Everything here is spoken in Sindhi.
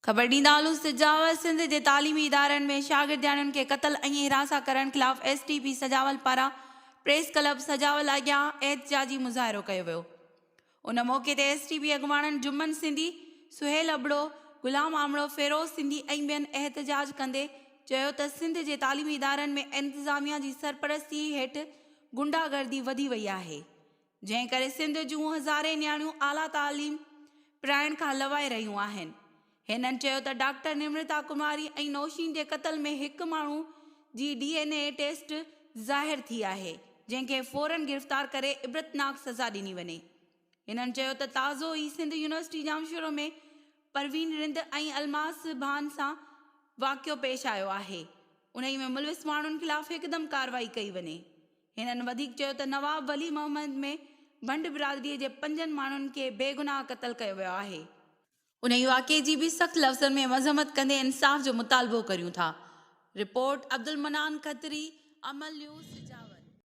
خبر ڏيندا هلون سجاول سنڌ جي تعليمي ادارن ۾ شاگردياڻين کي قتل ۽ هراسان ڪرڻ خلاف ايس ٽي پي سجاول پاران پريس ڪلب سجاول اڳيان احتجاجي مظاهرو ڪيو ويو ان موقعي تي ايس ٽي پي اڳواڻن جمن سنڌي، سهيل ابڙو، غلام آمڙو، فيروز سنڌي ۽ ٻين احتجاج ڪندي چيو ته سنڌ جي تعليمي ادارن ۾ انتظاميا جي سرپرستي هيٺ غنڊا گردي وڌي وئي آهي جنهن ڪري سنڌ جون هزارين نياڻيون اعليٰ تعليم پرائڻ کان لوائي رهيون آهن. هنن چيو ته ڊاڪٽر نمرتا ڪماري ۽ نوشين جي قتل ۾ هڪ ماڻهو جي ڊي اين اي ٽيسٽ ظاهر ٿي آهي، جنهن کي فورن گرفتار ڪري عبرتناڪ سزا ڏني وڃي. هنن چيو ته تازو ئي سنڌ يونيورسٽي ڄامشورو ۾ پروين رند ۽ الماس ڀان سان واقعو پيش آيو آهي، انهي ۾ ملوث ماڻهن خلاف هڪدم ڪارروائي ڪئي وڃي. هنن وڌيڪ چيو ته نواب ولي محمد ۾ ڀنڊ برادري جي پنجن ماڻهن کي بيگناهه قتل ڪيو ويو آهي. انهي واقعي جي به سخت لفظن ۾ مذمت ڪندي انصاف جو مطالبو ڪريون ٿا. Report, Abdul Manan Khatri, Amal news.